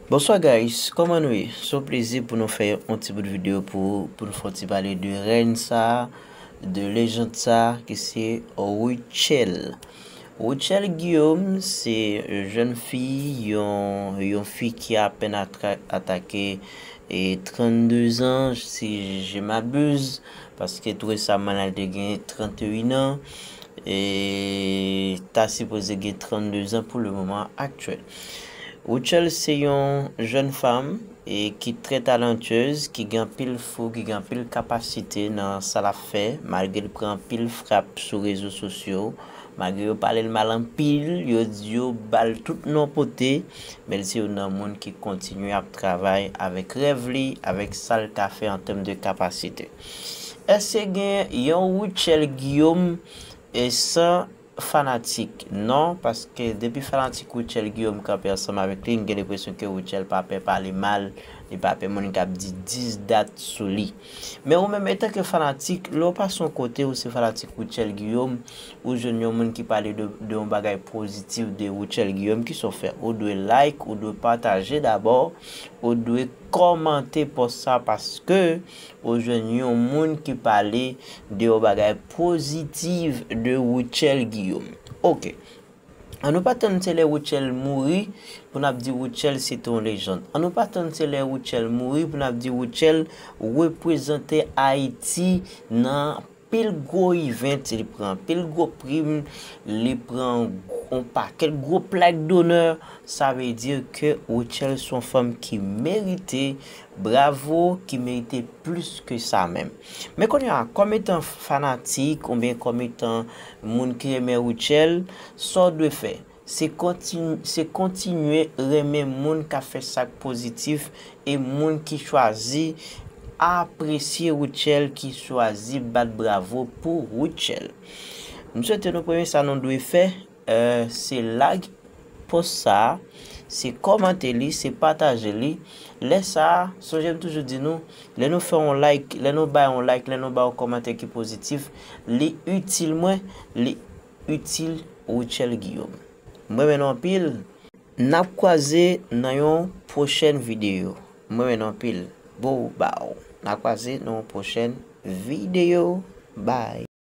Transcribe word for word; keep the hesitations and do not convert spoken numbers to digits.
Bonswa guys, kòman nou ye? Se yon plezi pou nou fè yon ti bout videyo pou, pou nou fè yon ti pale de rèn sa, de lejand sa, ki se Rutshelle. Rutshelle Guillaume, se jèn fi, yon, yon fi ki apèn atra-, atake e trannde zan, si je m'abuse, paske tou resaman la, li te gen trannteyen an, e ta sipoze gen trannde zan pou le moman aktyèl. Rutshelle se yon jèn fanm e ki trè talantyez, ki gen anpil fou, ki gen anpil kapasite nan sa l ap fè, malgre l pran anpil frap sou rezo sosyo, malgre yo pale l mal anpil, yo di yo ba l tout non pote, men l se youn nan moun ki kontinye ap travay avèk rèv li, avèk sa l ka fè an tèm de kapasite. Èske gen yon Rutshelle Guillaume e san fanatik? Non, paske depi fanatik Rutshelle Guillaume kanpe ansanm avèk li, m gen lenpresyon ke Rutshelle pa pè pale mal, li pa pè moun k ap di dis dat sou li. Men ou menm, etanke fanatik, lè w pase yon kote, ou se fanatik Rutshelle Guillaume, ou jwenn yon moun ki pale de, de yon bagay pozitif de Rutshelle Guillaume, kisa w fè? Ou dwe like, ou dwe pataje dabò, ou dwe kòmante pòs sa, paske ou jwenn yon moun ki pale de yon bagay pozitif de Rutshelle Guillaume. Ok. An nou pa tann se lè Rutshelle mouri pou n ap di Rutshelle se te yon lejand. An nou pa tann se lè Rutshelle mouri pou n ap di Rutshelle reprezante Ayiti nan pil gwo event, li pran pil gwo prim, li pran yon pakèt gwo plak donè. Sa vle di ke Rutshelle se yon fanm ki merite bravo, ki merite plis ke sa menm. Men kounye a, kòm etan fanatik oubyen kòm etan moun ki renmen Rutshelle, sa w dwe fè, se kontin-, se kontinye renmen moun k ap fè sa k pozitif e moun ki chwazi apresye Rutshelle, ki chwazi bat bravo pou Rutshelle. M swete nou premye sa nou dwe fè, eh, se like pòs sa, se kòmante li, se pataje li. Lè sa, sonje m toujou di nou, lè nou fè yon like, lè nou bay yon like, lè nou bay yon kòmantè ki pozitif, li itil mwen, li itil Rutshelle Guillaume. M renmen nou anpil. N ap kwaze nan yon pwochèn videyo. M renmen nou anpil. Bow, bow. N ap kwaze nan yon pwochèn videyo. Bye.